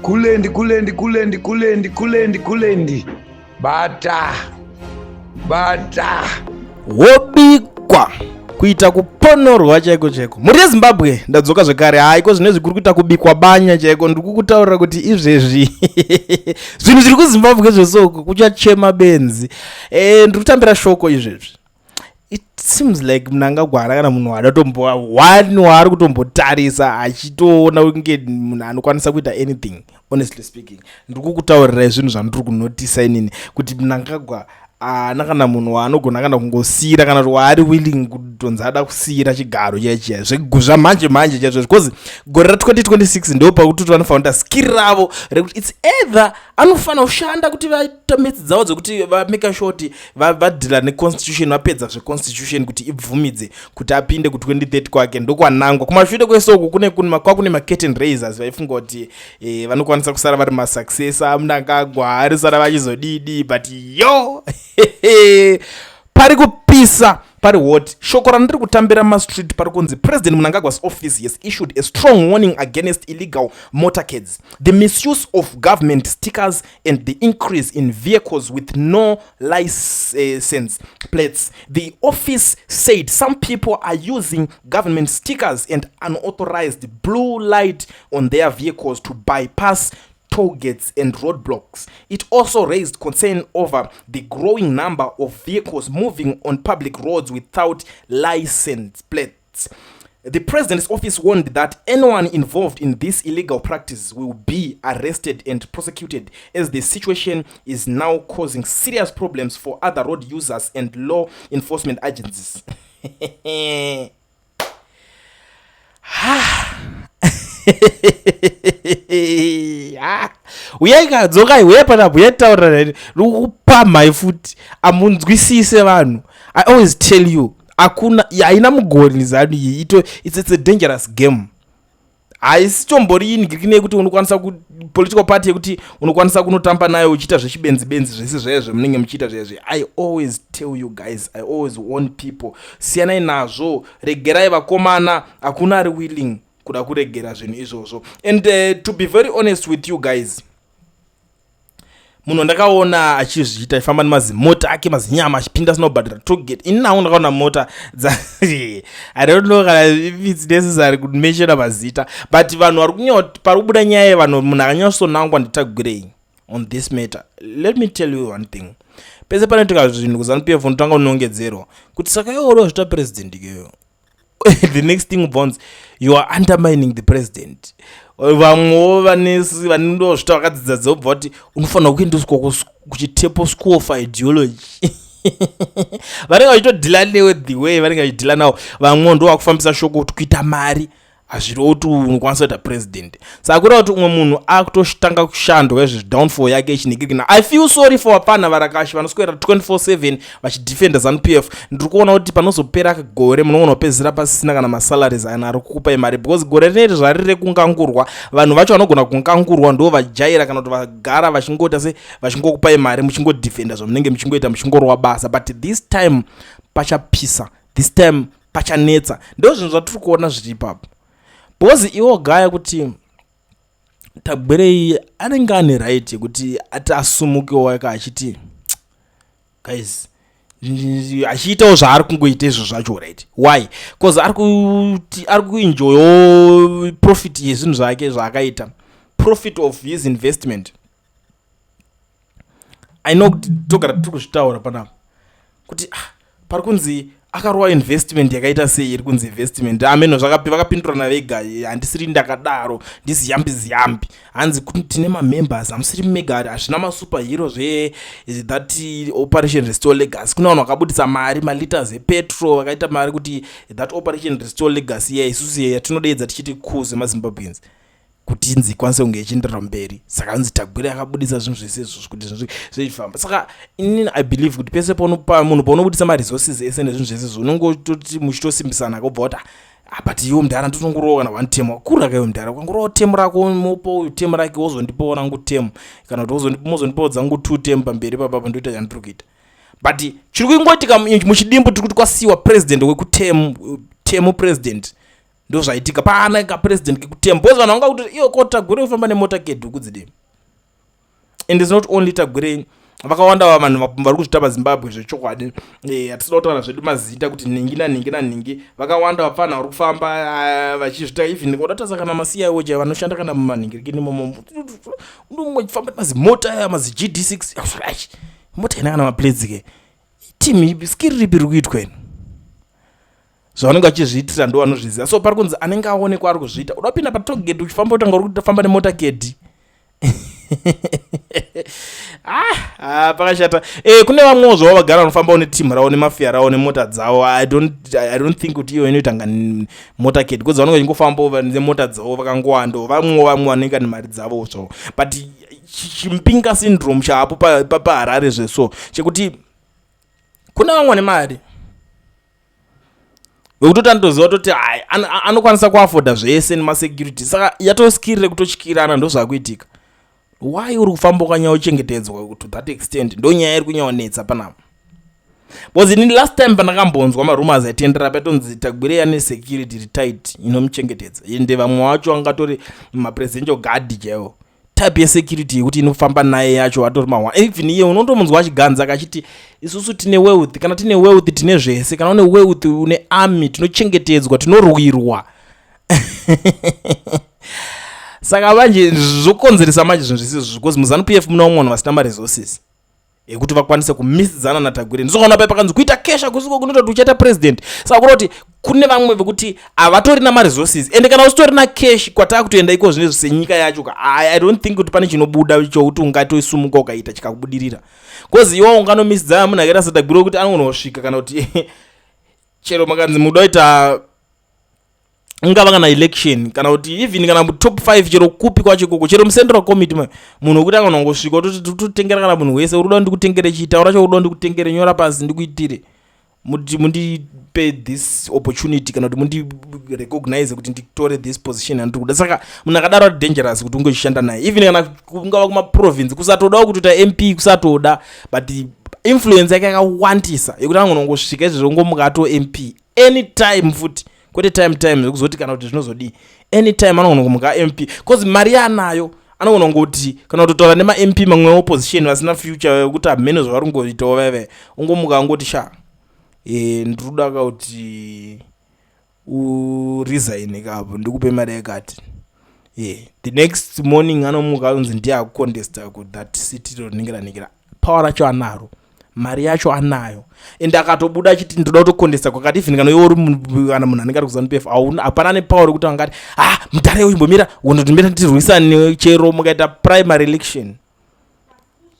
Kulendi, kulendi, kulendi, kulendi, kulendi, kulendi. Bata. Bata. Wobikwa kuita kuponorwa chaiko chaiko. Mhuri yeZimbabwe, ndadzoka zvekare. Haiko zvinezvi kuri kuita kubikwa banya chaiko. Ndiri kukutaurira kuti izvezvi zvinhu zviri kuZimbabwe zvesoko kuchachema benzi. Ndiri kutambira shoko izvezvi. It seems like Mnangagwa haana kana munhu waada tombo one waari kutombotarisa achitoona kunge munhu anokwanisa kuita anything. Honestly speaking, ndiri kukutaurirai zvinhu zvandiri kunotisa inini kuti Mnangagwa haana kana munhu waanogona kana kungosiyira kana kuti waari willing kutonzi ada kusiyira chigaro chiya chiya zvamanje manje chaizvo, because gore ra2026 ndo pakuti vanofanira kuita skiri ravo rekuti it's either anofanira kushanda kuti vaita metsi dzavo dzekuti vamake sure kuti vadeala neconstitution, vapedza zveconstitution kuti ibvumidze kuti apinde ku2030 kwake. Ndokwanangwa kumashure kwesoko kune kwakune macurtain raisers vaifunga kuti vanokwanisa kusara vari masuccessor aMnangagwa, ari sara vachizodidi, but yo, pari kupisa, pari hot. Shoko randiri kutambira mumastreet pari kunzi President Mnangagwa's office has issued a strong warning against illegal motorcades, the misuse of government stickers and the increase in vehicles with no license plates. The office said some people are using government stickers and unauthorized blue light on their vehicles to bypass toll gates and roadblocks. It also raised concern over the growing number of vehicles moving on public roads without license plates. The president's office warned that anyone involved in this illegal practice will be arrested and prosecuted, as the situation is now causing serious problems for other road users and law enforcement agencies. Ha, uyai ka, dzokai, uyai panapo, uyai taurira rikupamhai futi. Amunzwisise vanhu. I always tell you, hakuna, haina mugoni ZANU iyi. Ito it's a dangerous game. Haisi tombori inigirikine yekuti unokwanisa political party yekuti unokwanisa kunotamba nayo uchiita zvechibenzi benzi zvese zvaizvo munenge muchiita zvaizvo. I always tell you guys, I always warn people, siyanai nazvo, regerai vakomana. Hakuna ari willing kuda kuregera zvinhu izvozvo. And to be very honest with you guys, munhu ndakaona achizviita achifamba nemazimota ake mazinyama achipinda asina kubhadhara tollgate, ini nawo ndakaona mota. I don't know kana if it's necessary kumentiona mazita, but vanhu vari kunyanya pari kubuda nyaya yevanhu, munhu akanyatsonangwa ndiTagwirei on this matter. Let me tell you one thing: pese panoitika zvinhu kuZANU PF, unotanga unongedzerwa kuti saka iwe uri wazvita president ikeyo. The next thing bonds, you are undermining the president. Vamwewo vanondozvita vakadzidza dzobva kuti unofanira kuendeswa kuChitepo School of Ideology. Vanenge vachitodeala newe the way vanenge vachideala nawo. Vamwewo ndo vakufambisa shoko kuti kuita mari hazvirevo kuti unokwanisa kuita president. Saka kureva kuti umwe munhu akutotanga kushandwa izvezvi, downfall yake ichinhikirikina. I feel sorry for vapfana varakashi vanoswera 24/7 vachidefenda ZANU PF. Ndiri kuona kuti panozopera gore munogona kupedzisira pasisina kana masalaries ana ari kukupai mari, because gore rineri zvari rekungangurwa. Vanhu vacho vanogona kungangurwa ndo vajaira kana kuti vagara vachingoita se vachingokupai mari, muchingodefenda zvamunenge muchingoita, muchingorwa basa. But this time pachapisa, this time pachanetsa. Ndo zvinhu zvatiri kuona zviri ipapo, because iwo gaya kuti Tagwirei anenge ane right yekuti ati asumukewo wake achiti guys, achiitawo zvaari kungoita izvo zvacho, right? Why? Because ari kuti ari kuenjoyawo profit yezvinhu zvake zvaakaita, profit of his investment. I know kuti togara tiri kuzvitaura panapa kuti ah, pari kunzi akarova investment yakaita sei, iri kunzi investment ameno vakapindurana vega. Handisiri ndakadaro, ndiziyambi ziyambi. Hanzi tine mamembers, hamusiri mega, hazvina masuperhero zve that Operation Restore Legacy. Kune vanhu vakabudisa mari, maliters epetrol, vakaita mari kuti that Operation Restore Legacy iya isusu yatinodeedza tichiti ku semaZimbabweans kuti inzi ikwanise kunge ichienderera mberi. Saka hanzi Tagwirei akabudisa zvinhu zvese izvozvo kuti zvinhu zvichifamba. Saka inini I believe kuti pese munhu paunobudisa maresources ese nezvinhu zvese izvo, unongototi muchitosimbisana, akobva kuti ah, but iwo mudhara ndotongorowa kana one term, wakura kaiwe mudhara, ukangorowa term rako, mopa uyu term rake, wozondipawo rangu term, kana kuti mozondipawo dzangu two term pamberi papapa, ndoita chandiri kuita. But chiri kungoitika muchidimbu, tiri kuti kwasiyiwa president wekuterm, term president. Ndozvaitika paana kapresident kekutemba, because vanhu vanga kuti iyo ko Tagwirei kufamba nemotorcade ukudzidii. And it's not only Tagwirei, vakawanda vanhu vari kuzvita paZimbabwe zvechokwadi. Hatisida kutaura zvedu mazita kuti nhingi nanhingi nanhingi. Vakawanda vapfana vari kufamba vachizvita. Even udatarisa kana maCIO chaivo vanoshanda kana mumanhingirikini imomo, famba mazimota aya, mazi GD6, mota ina kana maplates ke team skiri ripi riri kuitwa ino. Zvavanenge vachizviitira ndo vanozviziva. So pari kunzi anenge aonekwa ari kuzviita, uda kupinda patollgate uchifamba, utanga uri kufamba nemotorcade. Ah, ah, pakashata. Kune vamwewo zvavo vagara vanofambawo neteam ravo nemafia ravo nemota dzavo. I don't think kuti iyo inoita nga motorcade, because vanenge vachingofambawo nemota dzavo vakangowandawo. Vamwewo vamwe vanenge nemari dzavo zvavo, but chimbinga syndrome chaapo paHarare zveso chekuti kune vamwe nemari wekutoti anotoziva kutoti hai, anokwanisa kuafforda zvese nemasecurity, saka yatoskirire kutotyirana. Ndo zvakuitika. Why uri kufamba wakanyanya to that extent? Ndo nyaya iri kunyanyonetsa panapa, because ini last time pandakambonzwa marumors aitendera paitonzi Tagwirei ane security retight inomuchengetedza, ende vamwe vacho vangatori mapresidential guard chaivo, type yesecurity yekuti inofamba naye yacho atori mawa. Even iye unotomunzwa achiganza kachiti isusu tine wealth, kana tine wealth tine zvese, kana une wealth une army, tinochengetedzwa, tinorwirwa. Saka manje zvokonzeresa manje zvinhu zvisizvo, because muZANU PF muna vamwe vanhu vasina maresources ekuti vakwanise kumisidzana naTagwirei. Ndizokaona pai pakanzi kuita cash kusiko kunoita kuti uchaita president. Saka kureva kuti kune vamwe vekuti havatorina maresources, ende kana usitorina cash, kwataa kutoenda iko zvinezvi senyika yacho ka, I don't think kuti pane chinobuda chokuti ungatosumuka ukaita chikakubudirira, because iwo unganomisidzana munhu akaita saTagwirei kuti anonosvika, kana kuti chero makanzi muda kuita ingava kana election, kana kuti even kana mutop 5, chero kupi kwacho ikoko, chero mucentral committee, munhu wekuti anganongosvika totengera kana munhu wese uri kuda ndikutengere chii, taura chauri ndikutengere, nyora pasi ndikuitire, mundipe this opportunity, kana kuti mundirecognize kuti nditore this position yandiri kuda. Saka munhu akadaro ari dangerous kuti unge uchishanda naye, even kana kungava kumaprovince, kusatodawo kutoita MP, kusatoda, but influence yake yakawandisa yekuti angonongosvika izvezvo ngomuka ato MP anytime futi, kwete time time zvekuzoti kana kuti zvinozodii. Anytime anogona kumuka MP, because mari yaanayo anogona kungoti kana kutotaura nemaMP mamwe opposition vasina future yekuti hamene zvavari kungoitawo vaive, ungomuka angoti, "Sha, ndiri kuda kuti uresign kapo, ndikupe mari yakati." The next morning anomuka anonzi ndiye akucontesta kuthat city rinenge ranikira. Power racho anaro, mari yacho anayo, ende akatobuda achiti ndoda kutocontesta kwakati, even kana iwe uri kana munhu anenge ari kuZANU PF, hapana nepower rekuti angati, "Ah, mudhara, uchimbomira, undotimbira tirwisane." Chero mukaita primary election,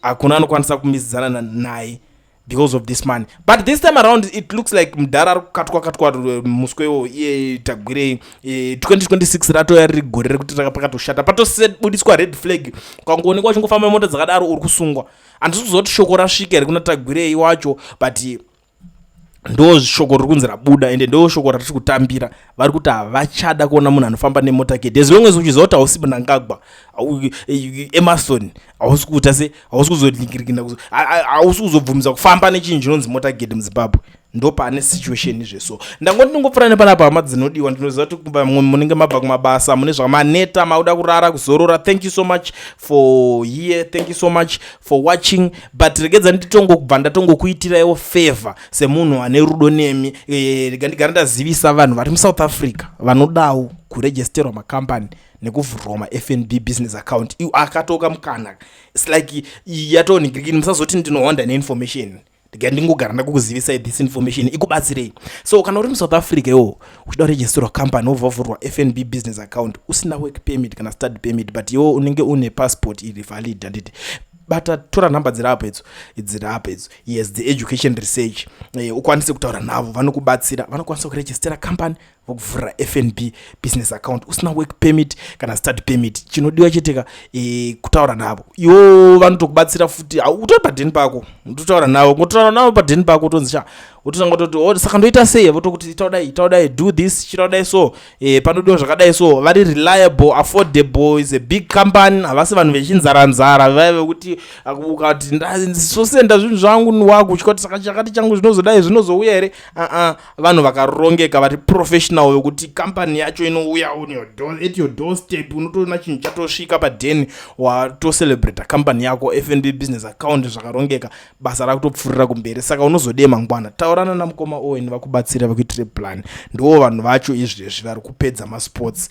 hakuna anokwanisa kumisidzana naye because of this money. But this time around it looks like mudhara ari kukatwa katwa muswe iwo iye Tagwirei. 2026 ratoya riri gore rekuti pakatoshata, patobudiswa red flag. Ukangoonekwa uchingofamba mota dzakadaro, uri kusungwa. Handisi kuziva kuti shoko rasvika here kuna Tagwirei wacho, but ndo shoko riri kunzi rabuda, ende ndo shoko ratiri kutambira. Vari kuti havachada kuona munhu anofamba nemotorcade, as long as uchiziva kuti hausi Mnangagwa, Emmerson, hausi kuita se hausi kuzoningirikina, hausi kuzobvumidza kufamba nechinhu chinonzi motorcade muZimbabwe. Ndo pane situation izveso. Ndangoti ndingopfuura nepanapa, hama dzinodiwa. Ndinoziva kuti munenge mabva kumabasa, mune zvamaneta, mauda kurara, kuzorora. Thank you so much for here, thank you so much for watching, but regedza nditongobva ndatongokuitiraiwo favor semunhu ane rudo nemi. Rega ndigara ndazivisa vanhu vari muSouth Africa vanodawo kuregisterwa makambani nekuvhurwa maFNB business account. Iwo akatoka mukana, it's like yatonhingirikini. Musazoti ndinohonda neinformation, ndika ndingogara ndakukuzivisai this information ikubatsirei. So kana uri muSouth Africa iwo uchida kuregisterwa company, wobva wavhurwa FNB business account, usina work permit kana study permit, but iwo unenge une passport iri valid, handiti? Bata, tora nhamba dziri apo idzo, dziri apo idzo, yes, the Education Research. Ukwanise kutaura navo, vanokubatsira, vanokwanisa kuregistera company, vokuvhurira FNB business account usina work permit kana study permit. Chinodiwa cheteka kutaura navo. Iwo vanotokubatsira futi. Utori padheni pako, utotaura navo, ngotaura navo padheni pako, utonzi sha, utotanga kutoti, "Oh, saka ndoita sei?" Votokuti itaudai, itaudai, do this, chitaudai. So panodiwa zvakadai. So vari reliable, affordable, is a big company. Havasi vanhu vechinzaranzara vaya vekuti ukati sosenda zvinhu zvangu, wakutya kuti saka chakati changu zvinozodai, zvinozouya here. Aa, vanhu vakarongeka, vari professional. Professional yokuti company yacho inouya on your door, at your doorstep. Unotoona chinhu chatosvika padeni, watocelebrata company yako, FNB business account, zvakarongeka, basa rakutopfuurira kumberi. Saka unozodee mangwana? Taurana namukoma Owen vakubatsira, vakuitire plan. Ndiwo vanhu vacho izvezvi vari kupedza masports.